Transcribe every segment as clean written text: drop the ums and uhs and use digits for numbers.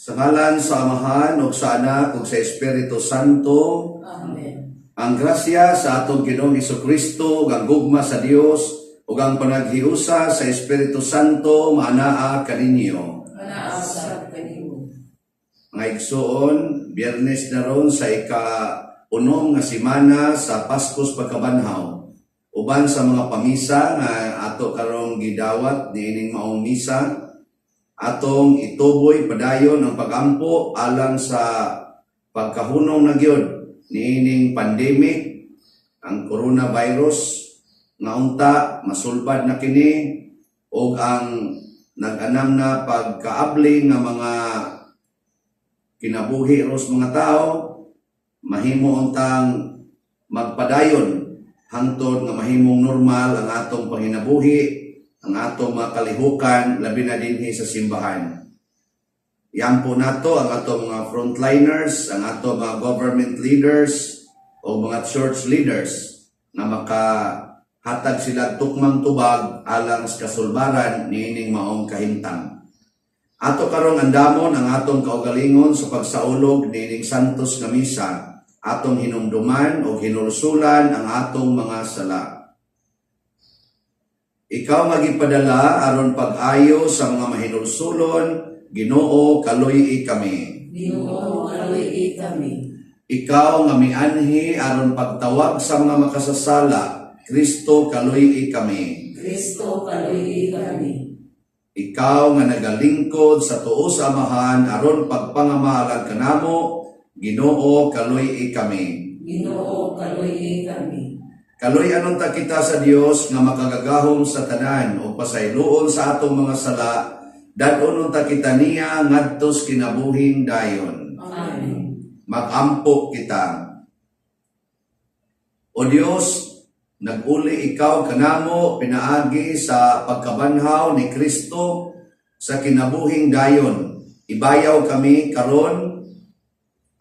Sa ngalan sa Amahan ug sa Anak ug sa Espiritu Santo. Amen. Ang grasya sa atong Ginoong Kristo ug ang gugma sa Dios ug ang panaghiusa sa Espiritu Santo maanaa kaninyo. Anaa usab kanimo. Mga igsoon, Biyernes na ron sa ika-unom nga simana sa Paskos Pagkabanhaw. Uban sa mga pamisa nga ato karong gidawat niining maong misa, atong ituboy padayon ang pagampo alang sa pagkahunong na gyud niining pandemic, ang coronavirus, nga unta masulbad na kini og ang nag-anam na pagkaabli nga mga kinabuhi ros mga tao mahimo untang magpadayon hangtod nga mahimong normal ang atong panginabuhi, ang atong mga kalihukan, labi na dinhi sa simbahan. Iampo nato ang atong mga frontliners, ang atong mga government leaders o mga church leaders nga makahatag sila tukmang tubag alang sa kasulbaran niining maong kahimtang. Ato karong andamon ang atong kaugalingon sa pagsaulog niining santos nga misa, atong hinumduman o hinulsulan ang atong mga sala. Ikaw nga gipadala aron pag-ayo sa mga mahinulsulon, Ginoo, kaluy-i kami. Ginoo, kaluy-i kami. Ikaw nga mianhi aron pagtawag sa mga makasasala, Kristo, kaluy-i kami. Kristo, kaluy-i kami. Ikaw nga nagalingkod sa tuo sa Amahan aron pagpangamahalan kanamo, Ginoo, kaluy-i kami. Ginoo, kaluy-i kami. Kaluy-an unta kita sa Dios nga makagagahom sa tanan ug pasayloon sa atong mga sala, dad-on unta kita niya ngadto sa kinabuhing dayon. Amen. Magampo kita. O Dios, nag-uli ikaw kanamo pinaagi sa pagkabanhaw ni Kristo sa kinabuhing dayon. Ibayaw kami karon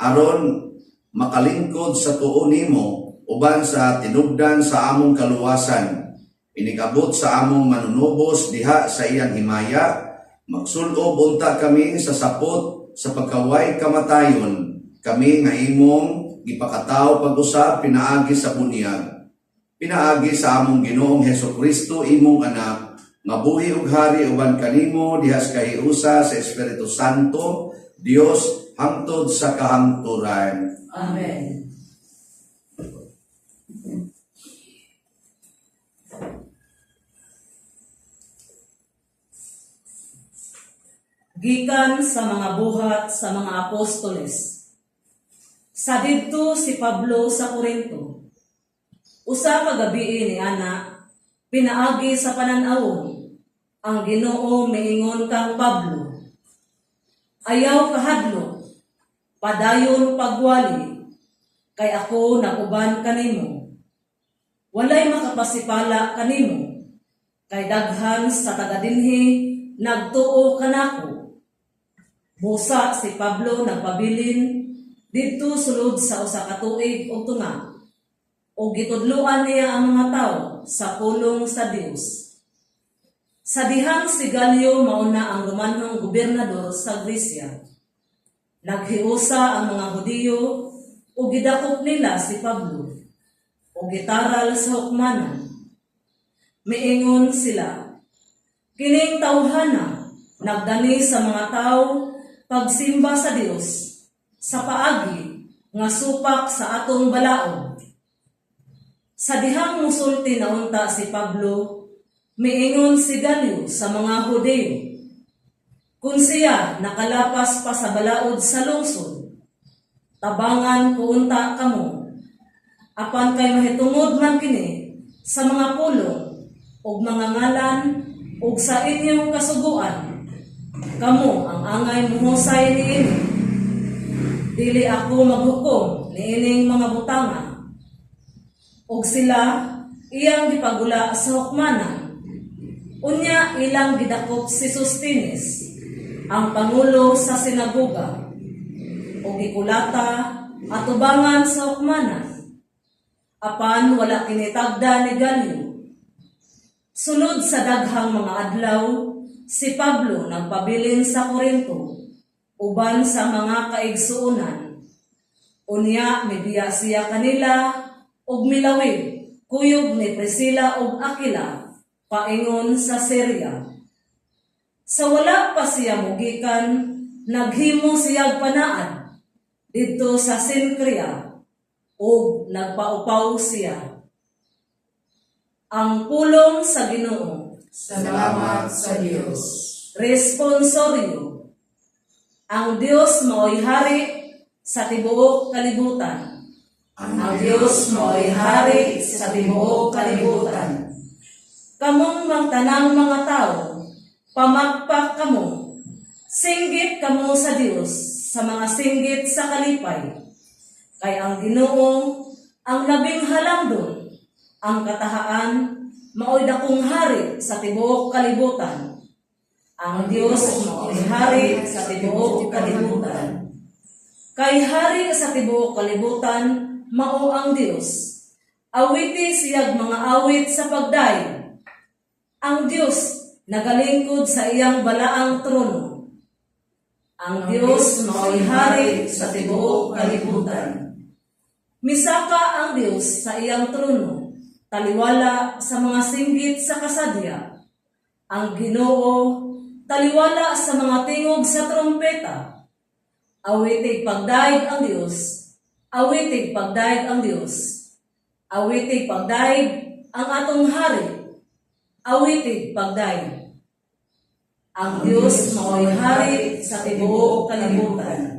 aron makalingkod sa tuo nimo uban sa tinubdan sa among kaluwasan. Inigabot sa among manunubos diha sa iyang himaya, magsulob unta kami sa sapot sa pagkaway kamatayon, kami nga imong gipakataw pag-usab pinaagi sa bunyag. Pinaagi sa among Ginoong Heso Kristo, imong anak, nga buhi ug hari uban kanimo diha sa kahiusa sa Espiritu Santo, Dios hangtod sa kahangturan. Amen. Gikan sa mga buhat sa mga apostoles. Sa didto si Pablo sa Korinto. Usa ka gabii ni ana, pinaagi sa panan-awon, ang Ginoo miingon kang Pablo: "Ayaw kahadlok, padayon pagwali, kay ako nakuban kanimo. Walay makapasipala kanimo, kay daghan sa taga dinhi nagtuo kanako." Busa si Pablo nagpabilin didto sulod sa 1 ka tuig ug tunga, ug gitudloan niya ang mga tawo sa pulong sa Dios. Sa dihang si Galio mao na ang Romanong gobernador sa Gresya, naghiusa ang mga Hudiyo ug gidakop nila si Pablo. ug gitaral sa hukmanan. Miingon sila, "Kining tawhana nagdani sa mga tawo pagsimba sa Dios sa paagi nga supak sa atong balaod." Sa dihang musulti na unta si Pablo, miingon si Galio sa mga Hudiyo, "Kung siya nakalapas pa sa balaod sa lungsod, tabangan ko unta kamo. Apan kay mahitungod man kini sa mga pulong ug mga ngalan ug sa inyong kasuguan, kamo ang angay muhusay niini. Dili ako maghukom niining mga butanga." Ug sila iyang gipagula sa hukmanan. Unya ilang gidakop si Sostenes, ang pangulo sa sinagoga, ug gikulata atubangan sa hukmanan. Apan wala kini tagda ni Galio. Sulod sa daghang mga adlaw, si Pablo nagpabilin sa Korinto uban sa mga kaigsuonan. Unya mibiya siya kanila ug milawig kuyog ni Priscilla ug Aquila paingon sa Syria. Sa wala pa siya mugikan, naghimo siyag panaad didto sa Cencrea ug nagpaupaw siya. Ang pulong sa Ginoo. Salamat sa Dios. Responsorio. Ang Dios mao'y hari sa tibuok kalibutan. Ang Dios mao'y hari sa tibuok kalibutan. Kamong mang tanang mga tao, pamakpak kamo. Singgit kamo sa Dios sa mga singgit sa kalipay. Kay ang Ginoo ang labing halangdon, ang katahaan, mao'y dakong hari sa tibuok kalibutan. Ang Dios mao'y hari sa tibuok kalibutan. Kay hari sa tibuok kalibutan, mao ang Dios. Awiti siyag mga awit sa pagdayeg. Ang Dios nagalingkod sa iyang balaang trono. Ang Dios mao'y hari sa tibuok kalibutan. Misaka ang Dios sa iyang trono, taliwala sa mga singgit sa kasadya. Ang Ginoo taliwala sa mga tingog sa trompeta. Awitig pagdayeg ang Dios. Awitig pagdayeg ang Dios. Awitig pagdayeg ang atong hari. Awitig pagdayeg. Ang Dios mao'y hari sa tibuok kalibutan.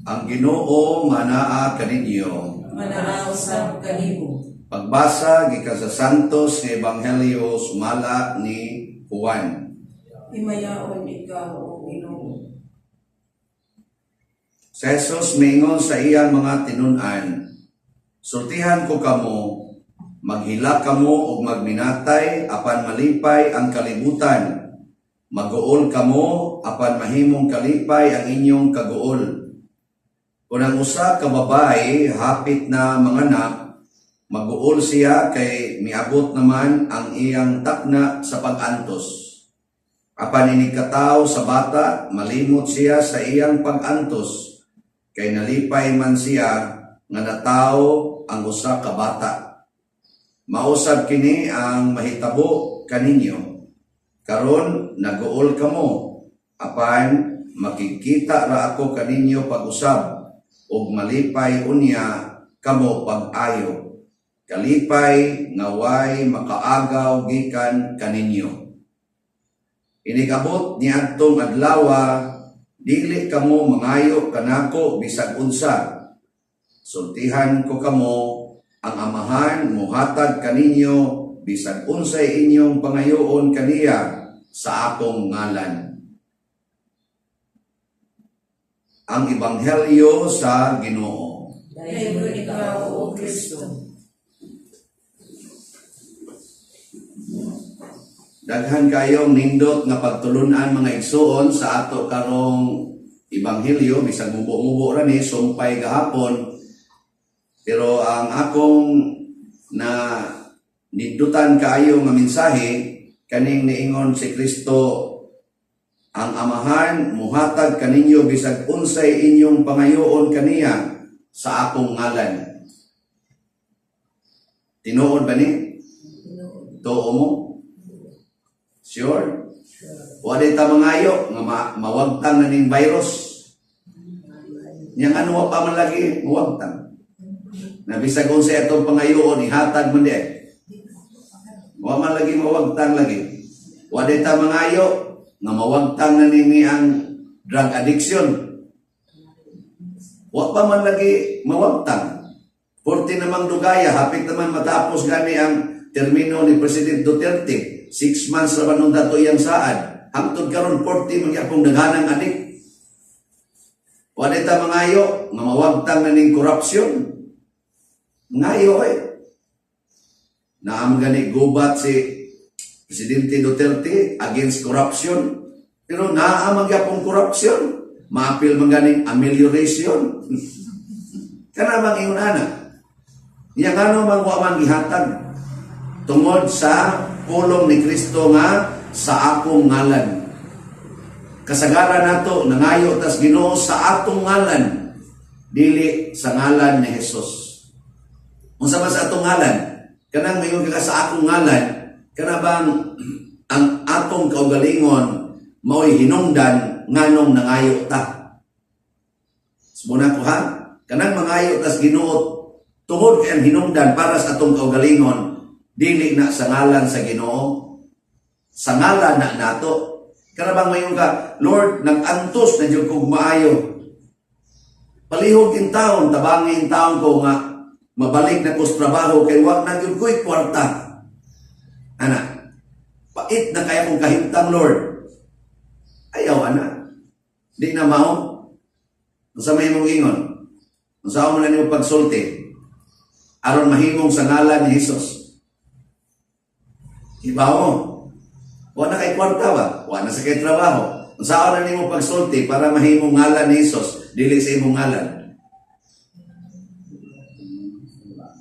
Ang Ginoo manaa kaninyo. Manaa usab kanimo. Pagbasa gikan sa Santos nga Ebanghelyo sumala ni Juan. Himayaon ikaw, O Ginoo. Si Jesus miingon sa iyang mga tinun-an, "Sultihan ko kamo, maghilak kamo ug magminatay apan malipay ang kalibutan. Maguol kamo apan mahimong kalipay ang inyong kaguol. Kung ang usa ka babae hapit na manganak, maguol siya kay miabot naman ang iyang takna sa pag-antos. Apan inig katawo sa bata, malimot siya sa iyang pag-antos, kay nalipay man siya nga natawo ang usa ka bata. Mao sab kini ang mahitabo kaninyo. Karon naguol kamo, apan makigkita ra ako kaninyo pag-usab, ug malipay unya kamo pag-ayo. Kalipay nga way makaagaw gikan kaninyo. Inig-abot niadtong adlawa, dili kamo mangayo kanako bisag unsa. Sultihan ko kamo, ang Amahan mohatag kaninyo bisag unsay inyong pangayoon kaniya sa akong ngalan." Ang Ebanghelyo sa Ginoo. Dayon ikaw, O Kristo. Daghan kayong nindot nga pagtulunan, mga igsuon, sa ato karong ebanghelyo, bisag mubo-mubo ra ni, sumpay gahapon. Pero ang akong na nindutan kaayo nga mensahe kaning niingon si Kristo, "Ang Amahan muhatag kaninyo bisag unsay inyong pangayoon kaniya sa akong ngalan." Tinuod ba ni? Tuo mo? Sure? Wa ta mangayo nga mawagtang na ning virus. Nya ano, wa pa man lagi mawagtang? Na bisag unsay atong pangayoon, ihatag man di ay. Wa man lagi mawagtang lagi. Wa ta mangayo nga mawagtang na nini ang drug addiction. Wa pa man lagi mawagtang. Forty namang dugaya, hapit naman matapos gani ang termino ni President Duterte. 6 months ra man dato iyang saad. Hangtod karon 40 man gyapong daghanang adik. Wa ta mangayo nga mawagtang na ning corruption. Ngayo eh. Naam gani gubat si Presidente Duterte against corruption. Pero naa man gyapong corruption. Maapil man ganing amelioration. Kana bang ingon ana? Nya ngano man wa man gihatag? Tungod sa pulong ni Kristo nga "sa akong ngalan". Kasagaran nato nangayo tas Ginoo sa atong ngalan, dili sa ngalan ni Jesus. Unsa ba sa atong ngalan? Kanang mayon ka sa akong ngalan, kana bang ang atong kaugalingon mao'y hinungdan nganong nangayo ta? Muna ko ha, kanang mangayo tas Ginoo tungod kay ang hinungdan para sa atong kaugalingon dili na sa ngalan sa Ginoo, sa ngalan na nato. Kana bang mayon ka, "Lord, nag-antos na jud kog maayo. Palihog in taon, tabangi in taon ko nga mabalik na ko sa trabaho kay wa na gyud ko'y kwarta. Ana, pait na kaya kong kahimtang, Lord." Ayaw, ana. Di na mao. Unsa may imong ingon? Unsa mo na nimo pagsulti aron mahimong sa ngalan ni Jesus? Ibaw mo. Wa na kay kwarta ba? Wa na sa kay trabaho. Unsa na nimo pagsulti para mahimong ngalan ni Jesus, dili sa imong ngalan?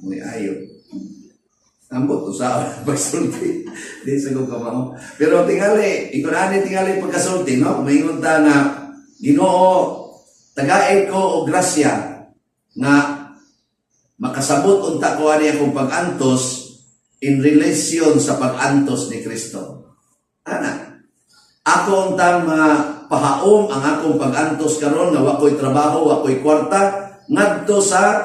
Muy ayo. Ambot unsa na pagsulti. Di sa ko kamao. Pero tingali, ikunani tingali pagkasulti, no? Maingon ta na, "Ginoo, tagae ko og grasya nga makasabot unta ko ani akong pag-antos in relation sa pag-antos ni Kristo. Ana, ako untang mapahaom ang akong pag-antos karon nga wa ko'y trabaho, wa ko'y kwarta, ngadto sa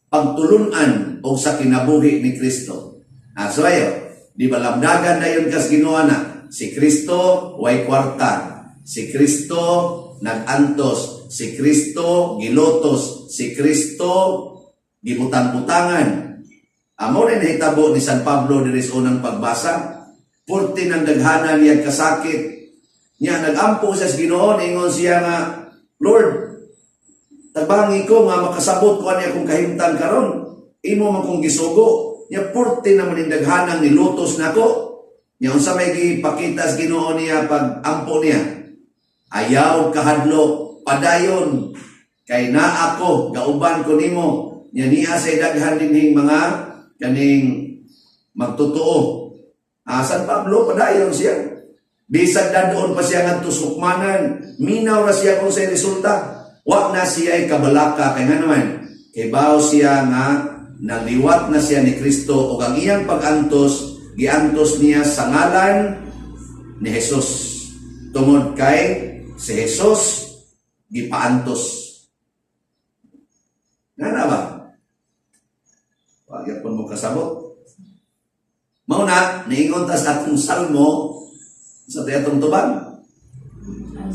pagtulunan o sa kinabuhi ni Kristo." Ah, so ayo, di ba lamdagan na yun kas Ginoo na si Kristo way kwarta, si Kristo nag-antos, si Kristo gilotos, si Kristo gibutang-butangan. Amo rin nahitabo ni San Pablo diri sa unang pagbasa. Purti ng daghanan niya kasakit. Niya nagampo siya sa Ginoo, ingon siya nga, "Lord, tabangi ko nga makasabot ko ani akong kahimtang karon. Imo man kong gisugo. Nya purti naman ning daghanang nilutos nako." Nya unsa may gipakita sa Ginoo niya pag ampo niya? "Ayaw kahadlok, padayon kay naa ako, gauban ko nimo." Nya niya sa daghan dinhing mga kaning magtotoo. Ah, San Pablo padayon siya. Bisag dadon pa siya ngadto sa hukmanan, minaw ra siya kung sa resulta. Wa na siya ay kabalaka kay nga naman, kay bawo siya nga naliwat na siya ni Kristo ug ang iyang pag-antos giantos niya sa ngalan ni Jesus. Tungod kay si Jesus gipaantos. Nga na ba? Wag yapon mo kasabot. Mao na, niingon ta sa atong salmo sa atong tubag.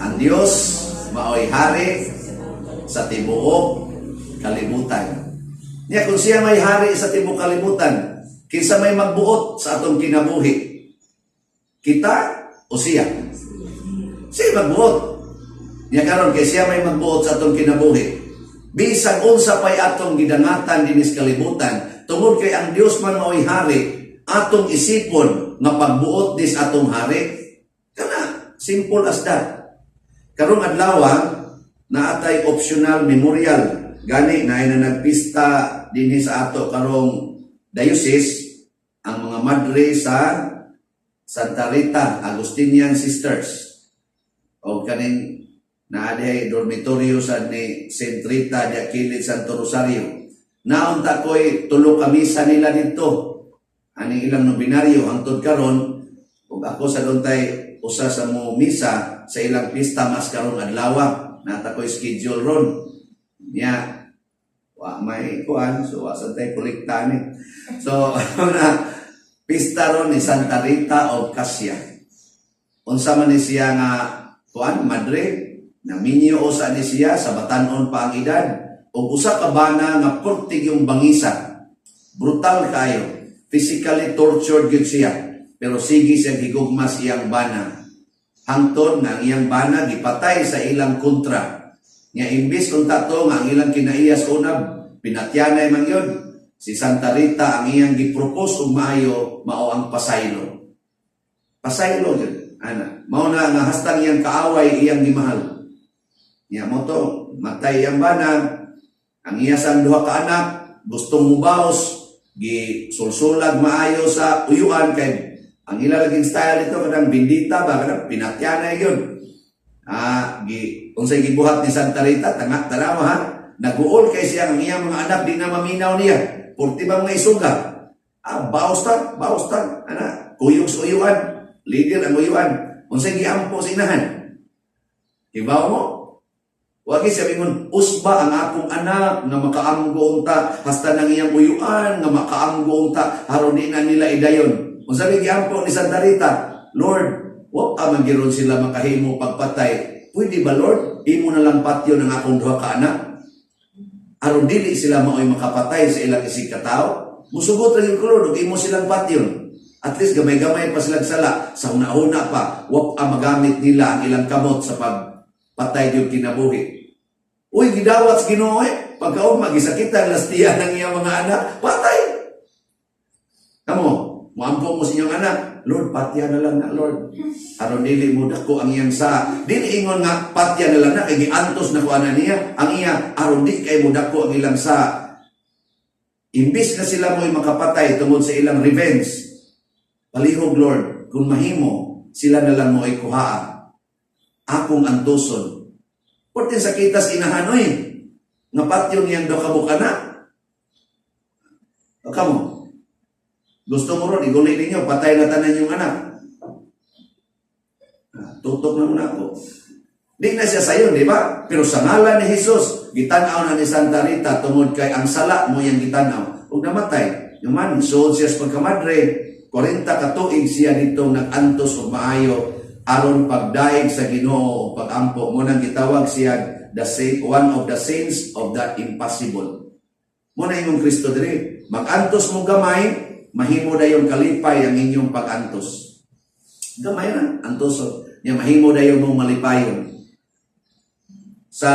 Ang Dios maoy hari sa tibuok kalibutan. Niya kung siya may hari sa tibuok kalibutan, kinsa may magbuot sa atong kinabuhi? Kita o siya? Siya magbuot. Niya karon kay siya may magbuot sa atong kinabuhi. Bisag unsa pay atong gidangatan dinis kalibutan, tungod kay ang Dios man maoy hari, atong isipon nga pagbuot dis atong hari. Kana, simple as that. Karong adlaw naatay optional memorial. Gani naay na nagpista dinhi sa ato karong diocese, ang mga madre sa Santa Rita Agustinian Sisters o kaning naa dihay dormitoryo sa ni Saint Rita di kilid Santo Rosario. Naunta ko'y tulo ka misa nila didto. Ani ilang nobinaryo hangtod karon, ug ako sa duntay usa sa mo misa sa ilang pista mas karong adlaw. Nata ko'y schedule ron. Nya wa may kuan, so wa sa tay kolekta ni. So na pista ron ni Santa Rita of Cascia. Unsa man ni siya nga kuan, madre, naminyo usa ni siya sa batanon pa ang edad ug usa ka bana nga perti yung bangisa. Brutal kayo. Physically tortured gyud siya. Pero sige siya gigugma sa iyang bana. Hangtod nga ang iyang bana gipatay sa ilang kontra. Nga imbis unta to nga ang ilang kinaiyas unab, pinatyanay man yun. Si Santa Rita, ang iyang gipropose og maayo mao ang pasaylo. Pasaylo yun. Ana, mao na nga hastang iyang kaaway iyang gimahal. Nya mo to, matay iyang bana, ang iya sang duha ka anak, gustong mubaos, gi sulsulag maayo sa uyuan kay ang ila laging style ito kanang bindita ba, kanang pinatyanay yun. Ah, gi unsay gibuhat ni Santa Rita, tanga tanawa ha. Naguol kay siya ang iyang mga anak di na maminaw niya. Purti ba mga isuga? Ah, baos ta, baos ta. Ana, kuyog sa uyuan, leader ang uyuan. Unsay giampo sa inahan? Ibaw mo? Wagi siya mingon, "Usba ang akong anak nga makaanggo unta hasta nang iyang uyuan nga makaanggo unta aron di na nila idayon." Unsa may giampo ni Santa Rita? "Lord, wa pa man giron sila makahimo pagpatay. Pwede ba, Lord, imo na lang patyon ang akong duha ka anak? Aron dili sila maoy makapatay sa ilang isig katao. Musugot ra gyud ko, Lord, ug imo silang patyon." At least gamay-gamay pa silang sala sa huna-huna pa, wa pa magamit nila ang ilang kamot sa pagpatay gyud kinabuhi. Uy, gidawat sa Ginoo eh. Pagkaugma, gisakitan lastiya ng iyang mga anak, patay. Kamo, muampo mo sa inyong anak, "Lord, patya na lang na, Lord. Aron dili mo dako ang iyang sa." Dili ingon nga patya na lang na, kay giantos na ko ana niya. Ang iya, aron di kay mo dako ang ilang sa. Imbis na sila mo'y makapatay tungod sa ilang revenge, palihog, Lord, kung mahimo, sila na lang mo'y kuhaa. Akong antuson. Porte sa kitas inahanoy. Nga patyon niyang daw kabuk anak. O kamo, gusto mo ron, iguli ninyo, patay na tanan yung anak. Ah, tutok na muna ako. Di na siya sayon, di ba? Pero sa ngalan ni Jesus, gitanaw na ni Santa Rita tungod kay ang sala mo yang gitanaw. Ug namatay. Yung man, suod siya sa pagkamadre, 40 katuig siya ditong nag-antos og maayo aron pagdaig sa Ginoo o pagampo mo nang gitawag siya the saint, one of the saints of the impossible. Mo na imong Kristo diri. Mag-antos mo gamay, mahimo dayon kalipay ang inyong pag-antos. Gamay na, antoson. Nya mahimo dayon mong malipayon. Sa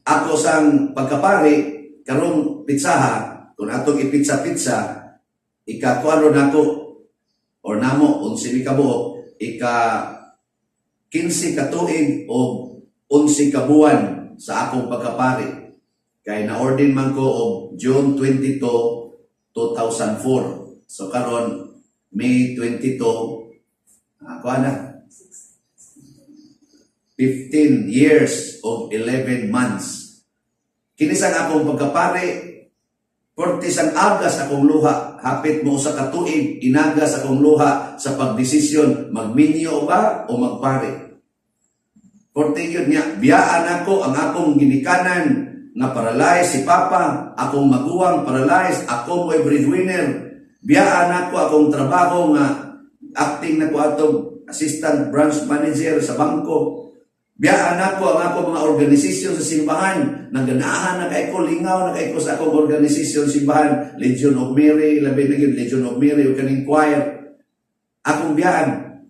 ako sang pagkapari, karong pitsaha, kung atong ipitsa-pitsa, ika-kuano nako or namo 11 mi kabuok, ika 15 ka tuig o 11 ka buwan sa akong pagkapari. Kay na-ordain man ko og June 22, 2004. So karon May 22, ako ana 15 years of 11 months. Kini sa akong pagkapari, porti sang agas akong luha, hapit mo sa katuig, inagas akong luha sa pagdesisyon, magminyo ba o magpari. Porti yun niya, biyaan ako ang akong ginikanan nga paralyzed si Papa, akong maguwang paralyzed, ako mo'y breadwinner. Biyaan ako akong trabaho nga acting na ko atong assistant branch manager sa bangko. Biyaan ako ang ako mga organisasyon sa simbahan. Nang ganahan na kay ko, lingaw na kay ko sa akong organisasyon simbahan. Legion of Mary, labi na gyud Legion of Mary o kaning choir. Akong biyaan.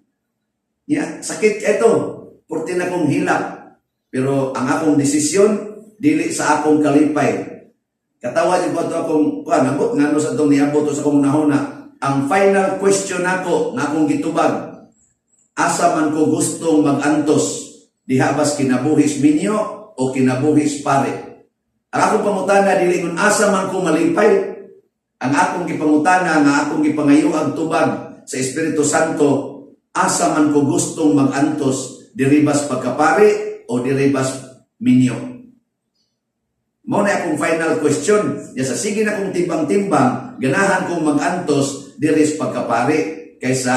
Ya, sakit ito. Porti na kong hilak. Pero ang akong desisyon, dili sa akong kalipay. Katawa jud ko ato akong kuan, ambot ngano sa atong niabot sa akong nahuna. Ang final question nako nga akong gitubag, asa man ko gustong magantos, diha bas kinabuhis minyo o kinabuhis pare? Ang akong pangutana dili kung asa man ko malipay. Ang akong gipangutana nga akong gipangayo ang tubag sa Espiritu Santo, asa man ko gustong magantos, diri bas pagkapari o diri bas minyo? Mao na akong final question. Ya sa sige na kong timbang-timbang, ganahan kong magantos diri sa pagkapari kaysa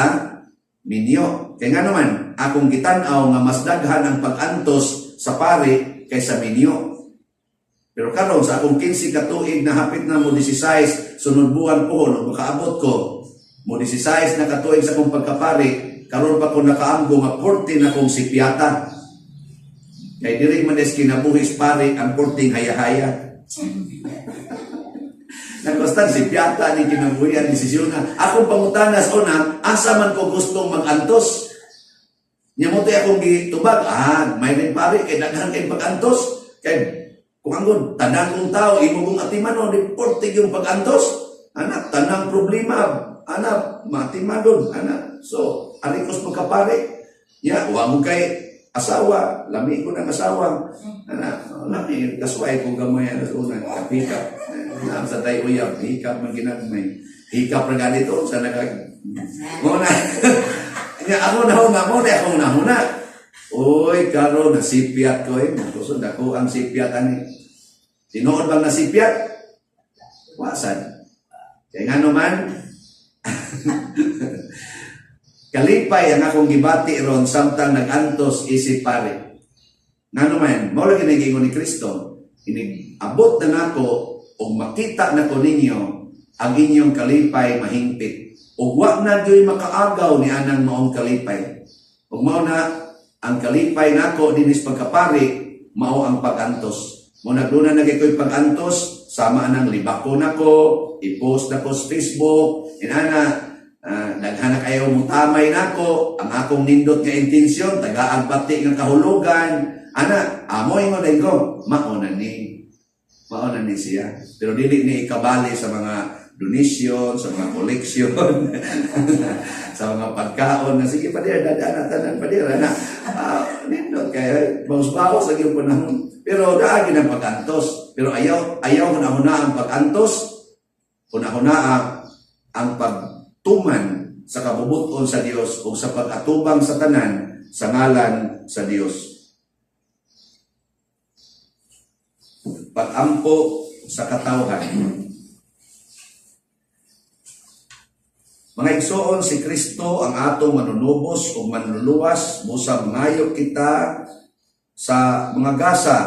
minyo. Kay nga naman, akong gitan-aw nga mas daghan ang pag-antos sa pari kaysa minyo. Pero karon sa akong 15 ka tuig na hapit na mo 16 sunod buwan po no makaabot ko mo 16 na katuig sa akong pagkapari, karon pa ko nakaamgo nga 40 na kong sipyata. Kay diri man is kinabuhis pare ang porting haya-haya. Nagkostan si Piata ni kinabuhi ang desisyon na. Akong pangutanas una, asa man ko gustong magantos? Nya mo akong gitubag, may rin pare, kay daghan kay pag-antos. Kay, kung ang tanang kong tao, imo kong atiman, di portig yung pag-antos. Anak, tanang problema, anak, matimagon, anak. So, arikos magkapare. Ya, wa mo kay asawa, lami ko ng asawa. Anak, lami, kasway ko gamay, anas una, kapikap. Na sa tayo uyab, hikap man ginagmay. Hikap ra ganito, sa nagag. Mo na. Nya ako na una, mo na akong nahuna. Oy, karon nasipyat ko eh. Kusod ako ang sipyat ani. Tinuod bang nasipyat? Wasan. Kaya nga naman, kalipay ang akong gibati ron samtang nag-antos isip pare. Nga naman, mao lagi naging ni Kristo, inig abot na nako ug makita nako ninyo ang inyong kalipay mahingpit. Ug wa na gyoy makaagaw ni anang maong kalipay. Ug mao na ang kalipay nako dinis pagkapari mao ang pag-antos. Mo nagduna na kay ko'y pag-antos sama anang libako nako, i-post nako sa Facebook, inana daghan na kayo mutamay nako, ang akong nindot nga intensyon, tagaag bati nga kahulugan, ana, amoy mo din ko, mao na ni siya. Pero dili ni ikabali sa mga donation, sa mga koleksyon, sa mga pagkaon na sige pader, dadaan tanan pader, ana. Nindot kay baos-baos ang iyong panahon. Pero daa ang pag-antos. Pero ayaw ayaw hunahuna ang pag-antos, hunahuna ang pagtuman sa kabubuton sa Dios o sa pag-atubang sa tanan sa ngalan sa Dios. Pag-ampo sa katawhan. Mga igsoon, si Kristo ang atong manunubos ug manluluwas, busa mangayo kita sa mga gasa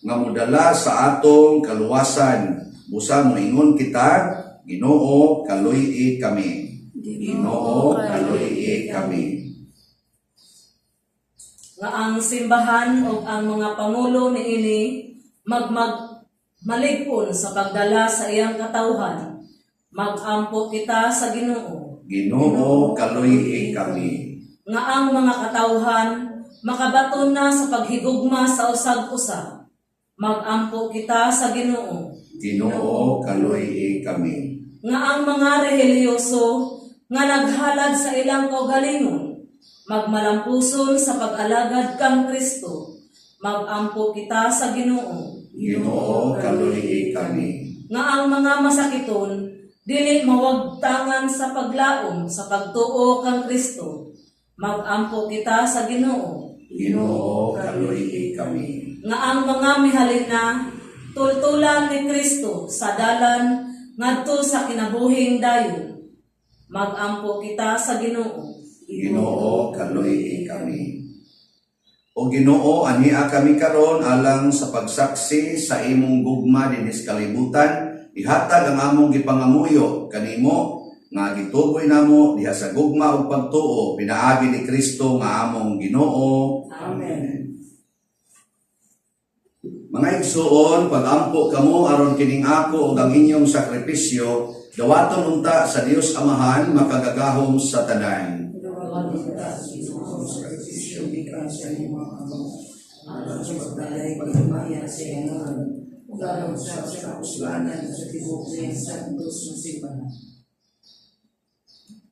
nga modala sa atong kaluwasan. Busa moingon kita, Ginoo, kaluy-i kami. Ginoo, kaluy-i kami. Nga ang simbahan o ang mga pangulo niini magmag maligpon sa pagdala sa iyang katawhan. Magampo kita sa Ginoo. Ginoo, kaluy-i kami. Nga ang mga katawhan makabaton na sa paghigugma sa usag-usa. Magampo kita sa Ginoo. Ginoo, kaluy-i kami. Nga ang mga relihiyoso nga naghalad sa ilang kaugalingon magmalampuson sa pag-alagad kang Kristo. Magampo kita sa Ginoo. Ginoo, kaluy-i kami. Nga ang mga masakiton dili mawagtangan sa paglaom sa pagtuo kang Kristo. Magampo kita sa Ginoo. Ginoo, kaluy-i kami. Nga ang mga mihalin na tultulan ni Kristo sa dalan ngadto sa kinabuhing dayon. Magampo kita sa Ginoo. Ginoo, kaluy-i kami. O Ginoo, ania kami karon alang sa pagsaksi sa imong gugma dinis kalibutan. Ihatag ang among gipangamuyo kanimo nga gitugoy namo diha sa gugma ug pagtuo pinaagi ni Kristo nga among Ginoo. Amen. Mga igsuon, pagampo kamo aron kining ako ug ang inyong sakripisyo dawaton unta sa Dios Amahan makagagahom sa tanan. Sakripisyo gikan sa imong mga kamot, alang sa pagdalay paghimaya sa iyang ngalan, ug alang sa kapuslanan sa tibuok niyang santos nga simbahan.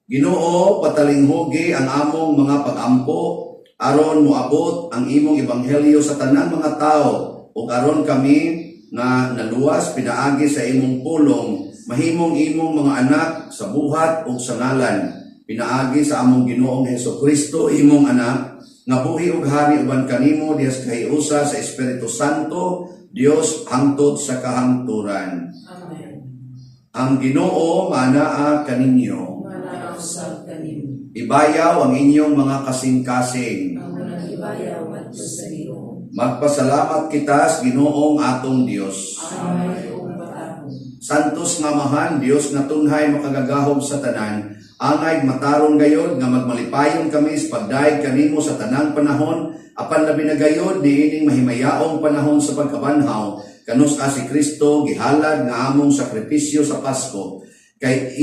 Ginoo, patalinghugi ang among mga pag-ampo aron moabot ang imong ebanghelyo sa tanang mga tawo ug aron kami nga naluwas pinaagi sa imong pulong mahimong imong mga anak sa buhat ug sa ngalan pinaagi sa among Ginoong Hesukristo, imong anak, nga buhi ug hari uban kanimo diha sa kahiusa sa Espiritu Santo, Dios, hangtod sa kahangturan. Amen. Ang Ginoo maanaa kaninyo. Maanaa usab kanimo. Ibayaw ang inyong mga kasing-kasing. Amo nang ibayaw ngadto sa Ginoo. Magpasalamat kita sa Ginoong atong Dios. Angay ug matarong. Santos nga Amahan, Dios nga tunhay makagagahom sa tanan, angay matarong gayod nga magmalipayon kami sa pagdayeg kanimo sa tanang panahon, apan labi na gayod niining mahimayaong panahon sa pagkabanhaw, kanus-a si Kristo gihalad nga among sakripisyo sa Pasko. Kay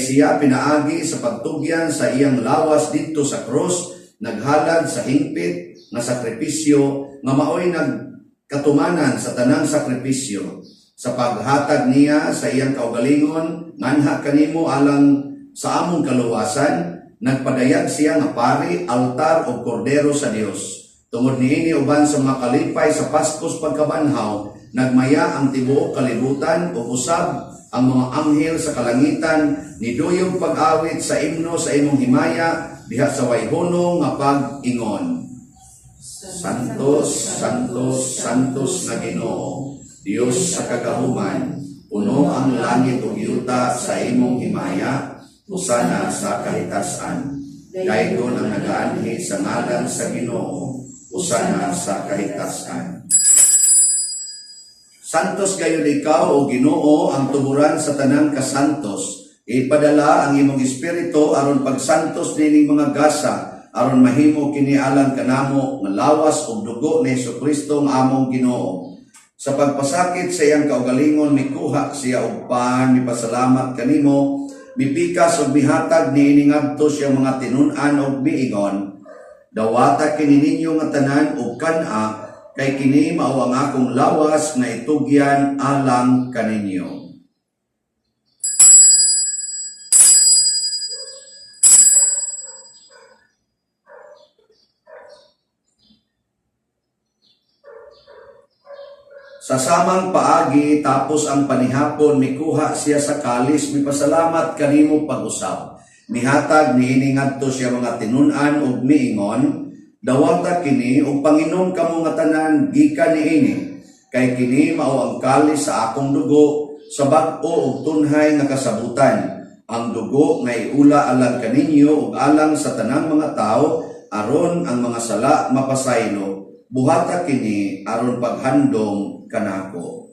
siya pinaagi sa pagtugyan sa iyang lawas didto sa krus, naghalad sa hingpit nga sakripisyo nga maoy nagkatumanan sa tanang sakripisyo. Sa paghatag niya sa iyang kaugalingon, nganha kanimo alang sa among kaluwasan, nagpadayag siya nga pari, altar o kordero sa Dios. Tungod niini uban sa mga kalipay sa Paskos pagkabanhaw, nagmaya ang tibuok kalibutan ug usab ang mga anghel sa kalangitan niduyog pag-awit sa imno sa imong himaya diha sa way hunong nga pag-ingon. Santos, Santos, Santos na Ginoo, Dios sa kagahuman, puno ang langit ug yuta sa imong himaya, hosana sa kahitasan. Daygon ang nagaanhi sa ngalan sa Ginoo, hosana sa kahitasan. Santos gayud ikaw, o Ginoo, ang tuburan sa tanang kasantos. Ipadala ang imong espiritu aron pagsantos nining mga gasa, aron mahimo kini alang kanamo nga lawas ug dugo ni Hesukristo nga among Ginoo. Sa pagpasakit sa iyang kaugalingon, mikuha siya og pan, mipasalamat kanimo, mipikas ug mihatag niini ngadto sa iyang mga tinun-an ug miingon, "Dawata kini ninyo nga tanan ug kan-a, kay kini mao ang akong lawas nga itugyan alang kaninyo." Sa samang paagi, tapos ang panihapon, mikuha siya sa kalis, mipasalamat kanimo pag-usab. Mihatag niini ngadto sa iyang mga tinun-an ug miingon, "Dawata kini ug panginom kamo nga tanan gikan niini, kay kini mao ang kalis sa akong dugo sa bag-o ug tunhay nga kasabutan, ang dugo nga iula alang kaninyo ug alang sa tanang mga tawo aron ang mga sala mapasaylo. Buhata kini aron paghandom kanako."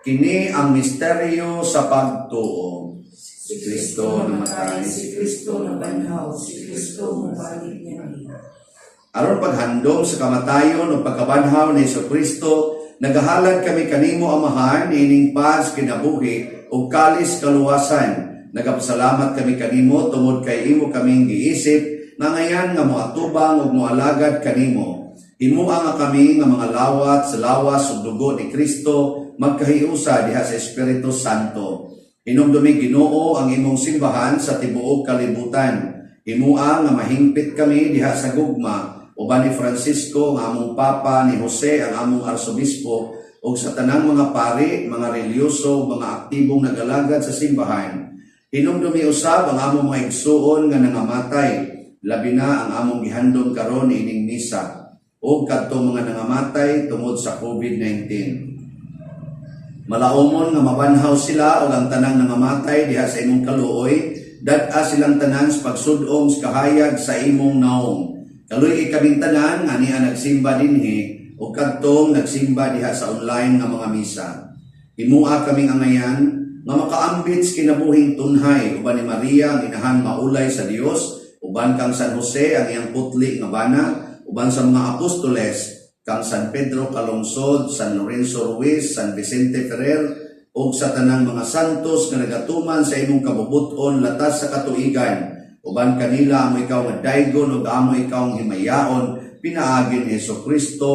Kini ang misteryo sa pagtuo. Si Kristo namatay, si Kristo nabanhaw, si Kristo mobalik nianhi. Aron paghandom sa kamatayon ug pagkabanhaw ni Kristo, nagahalad kami kanimo, Amahan, ining pan sa kinabuhi ug kalis kaluwasan. Nagapasalamat kami kanimo tungod kay imo kaming giisip nga ngayan nga moatubang ug moalagad kanimo. Himoa nga kami nga mga lawat sa lawas ug dugo ni Kristo magkahiusa diha sa Espiritu Santo. Hinumdumi, Ginoo, ang imong simbahan sa tibuok kalibutan. Himoa nga mahingpit kami diha sa gugma uban ni Francisco nga among Papa, ni Jose ang among Arsobispo, ug sa tanang mga pari, mga relihiyoso, mga aktibong nagalagad sa simbahan. Hinumdumi usab ang among mga igsuon nga nangamatay, labi na ang among gihandom karon ining misa, ug kadtong mga nangamatay tungod sa COVID-19. Malaumon nga mabanhaw sila ug ang tanang nangamatay diha sa imong kaluoy, dad-a silang tanan sa pagsud-ong sa kahayag sa imong naong. Kaluy-i kaming tanan nga ania nagsimba dinhi ug kadtong nagsimba diha sa online nga mga misa. Himoa kaming angayan nga makaambit sa kinabuhing tunhay uban ni Maria ang inahan maulay sa Dios, uban kang San Jose ang iyang putli nga bana, uban sa mga apostoles kang San Pedro Calungsod, San Lorenzo Ruiz, San Vicente Ferrer, ug sa tanang mga santos nga nagatuman sa imong kabubut-on latas sa katuigan. Uban kanila amo ikaw nga daygon ug amo ikaw nga himayaon pinaagi ni Hesukristo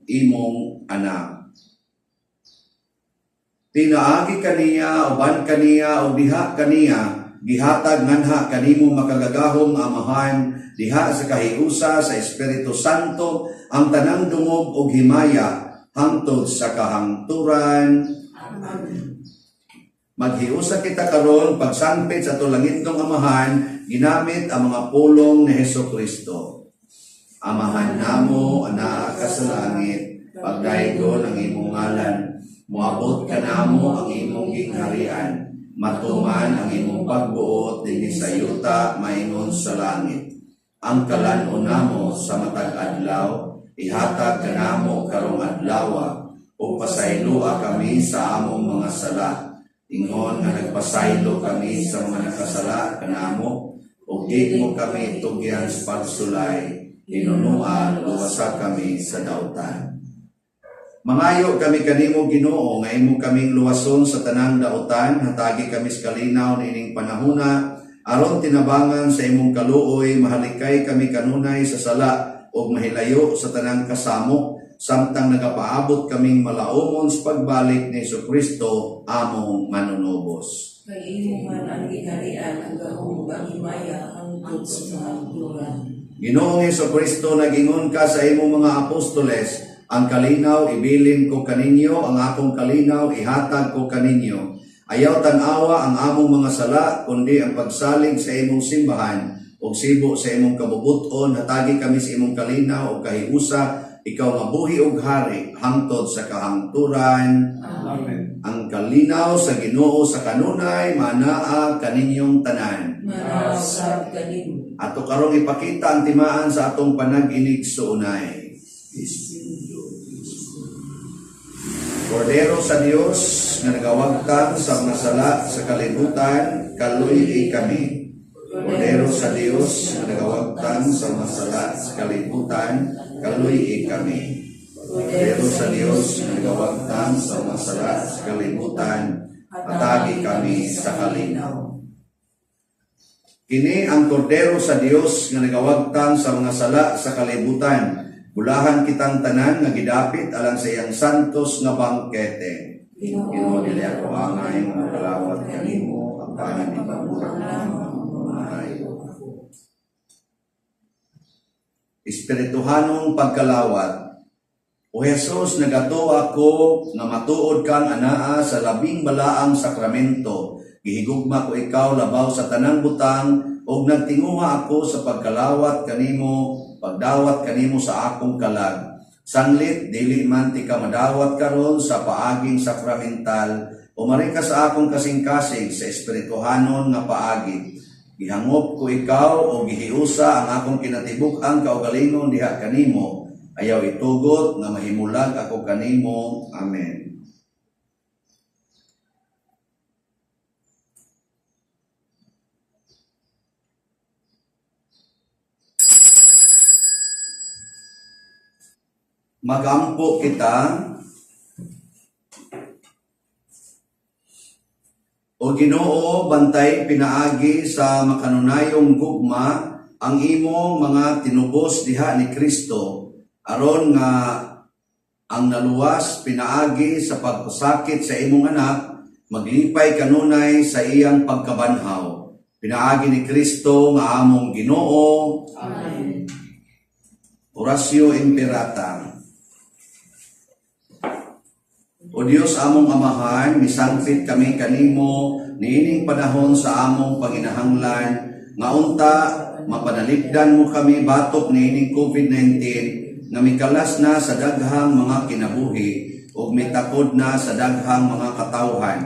imong anak. Pinaagi kaniya, uban kaniya, ug diha kaniya, gihatag nganha kanimo makagagahom nga Amahan, diha sa kahiusa sa Espiritu Santo, ang tanang dungog ug himaya hangtod sa kahangturan. Amen. Maghiusa kita karon pagsangpit sa atong langitnong Amahan, ginamit ang mga pulong ni Hesukristo. Amahan namo, anaa ka sa langit, pagdaygon ang imong ngalan, moabot kanamo ang imong gingharian, matuman ang imong pagbuot dinhi sa yuta maingon sa langit. Ang kalan-on namo sa matag adlaw, ihatag kanamo karong adlawa, ug pasayloa kami sa among mga sala. Ingon nga nagpasaylo kami sa mga nakasala kanamo, ug di mo kami tugyan sa pagsulay, hinunoa luwasa kami sa dautan. Mangayo kami kanimo, Ginoo, nga imo kaming luwason sa tanang dautan, hatagi kami sa kalinaw niining panahona aron tinabangan sa imong kaluoy mahalikay kami kanunay sa sala ug mahilayo sa tanang kasamok samtang nagapaabot kaming malaumon sa pagbalik ni Kristo among manunubos. Kay imo man ang gingharian, ang gahom ug ang himaya hangtod sa kahangturan. Ginoong Kristo, nagingon ka sa imong mga apostoles, "Ang kalinaw ibilin ko kaninyo, ang akong kalinaw ihatag ko kaninyo." Ayaw tan-awa ang among mga sala, kundi ang pagsalig sa imong simbahan, ug sibo sa imong kabubuton, hatagi kami sa imong kalinaw ug kahiusa, ikaw nga buhi ug hari hangtod sa kahangturan. Amen. Ang kalinaw sa Ginoo sa kanunay manaa kaninyong tanan. Manaa usab kanimo. Ato karong ipakita ang timaan sa atong panag-inigsuonay. Kordero sa Dios nga nagawagtang sa mga sala sa kalibutan, kaluy-i kami. Kordero sa Dios nga nagawagtang sa mga sala sa kalibutan, kaluy-i kami. Kordero sa Dios nga nagawagtang sa mga sala sa kalibutan, hatagi kami sa kalinaw. Kini ang kordero sa Dios nga nagawagtang sa mga sala sa kalibutan. Bulahan kitang tanan nga gidapit alang sa iyang santos nga bangkete. Ginoo, dili ako angay nga makalawat kanimo, apan ikaw lamang ang maayo ako. Espirituhanong pagkalawat. O Jesus, nagatuo ako nga matuod kang anaa sa labing balaang sakramento. Gihigugma ko ikaw labaw sa tanang butang ug nagtinguha ako sa pagkalawat kanimo, pagdawat kanimo sa akong kalag. Sanglit dili man tika madawat karon sa paaging sakramental, umari ka sa akong kasing-kasing sa espirituhanon nga paagi. Gihangop ko ikaw o gihiusa ang akong kinatibuk-ang kaugalingon diha kanimo. Ayaw itugot nga mahimulag ako kanimo. Amen. Magampo kita. O Ginoo, bantay pinaagi sa makanunayong gugma ang imong mga tinubos diha ni Kristo aron nga ang naluwas pinaagi sa pagpasakit sa imong anak maglipay kanunay sa iyang pagkabanhaw pinaagi ni Kristo nga among Ginoo. Amen. Oratio Imperata. O Dios among Amahan, misangpit kami kanimo niining panahon sa among panginahanglan nga unta mapanalipdan mo kami batok niining COVID-19 nga mikalas na sa daghang mga kinabuhi ug mitakod na sa daghang mga katawhan.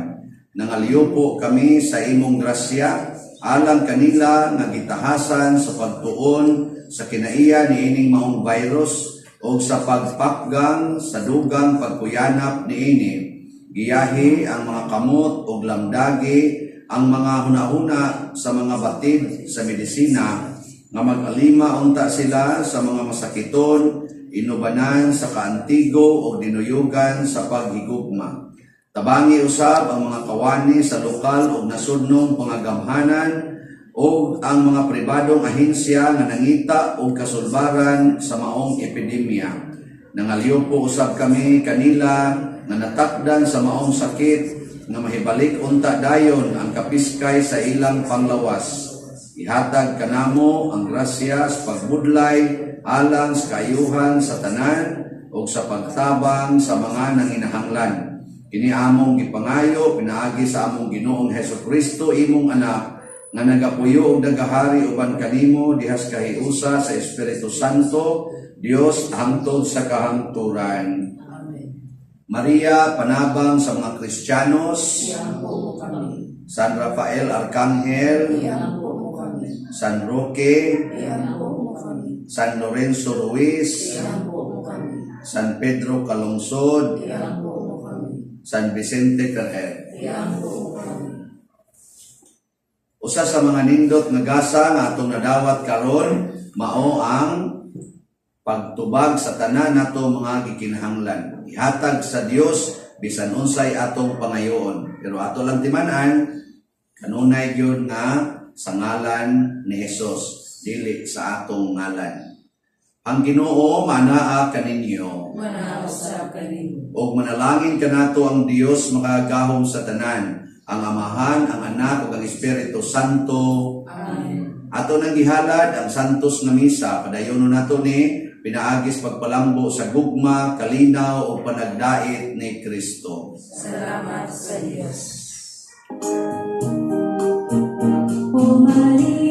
Nangaliupo kami sa imong grasya alang kanila nga gitahasan sa pagtuon sa kinaiya niining maong virus o sa pagpakgang sa dugang pagkuyanap niini. Giyahi ang mga kamot ug lamdagi ang mga hunahuna sa mga batid sa medisina nga mag-alima unta sila sa mga masakiton, inubanan sa kaantigo o dinuyugan sa paghigugma. Tabangi usab ang mga kawani sa lokal o nasudnong pangagamhanan o ang mga pribadong ahensya nga nangita og kasulbaran sa maong epidemya. Nangalyupo usab kami kanila nga natakdan sa maong sakit nga mahibalik unta dayon ang kapiskay sa ilang panglawas. Ihatag kanamo ang grasya sa pagbudlay alang sa kaayuhan sa tanan ug sa pagtabang sa mga nanginahanglan. Kini among gipangayo pinaagi sa among Ginoong Hesus Kristo, imong anak, nga nagapuyo ug nagahari uban kanimo diha sa kahiusa sa Espiritu Santo, Dios, hangtod sa kahangturan. Amen. Maria, panabang sa mga Kristiyanos. Iampo mo kami. San Rafael Arcangel, Iampo mo kami. San Roque, Iampo mo kami. San Lorenzo Ruiz, Iampo mo kami. San Pedro Calungsod, Iampo mo kami. San Vicente Ferrer. Iampo mo kami. Usa sa mga nindot nga gasa nga atong nadawat karon mao ang pagtubag sa tanan nato mga gikinahanglan. Ihatag sa Dios bisan unsay atong pangayoon. Pero ato lang timan-an, kanunay gyud nga sa ngalan ni Hesus, dili sa atong ngalan. Ang Ginoo manaa kaninyo. Manaa usab kanimo. Og manalangin kanato ang Dios makagagahom sa tanan, ang Amahan, ang Anak ug ang Espiritu Santo. Amen. Ato nang gihalad ang santos nga misa, padayonon nato ni pinaagi sa pagpalambo sa gugma, kalinaw ug panagdait ni Kristo. Salamat sa Diyos. O Maria.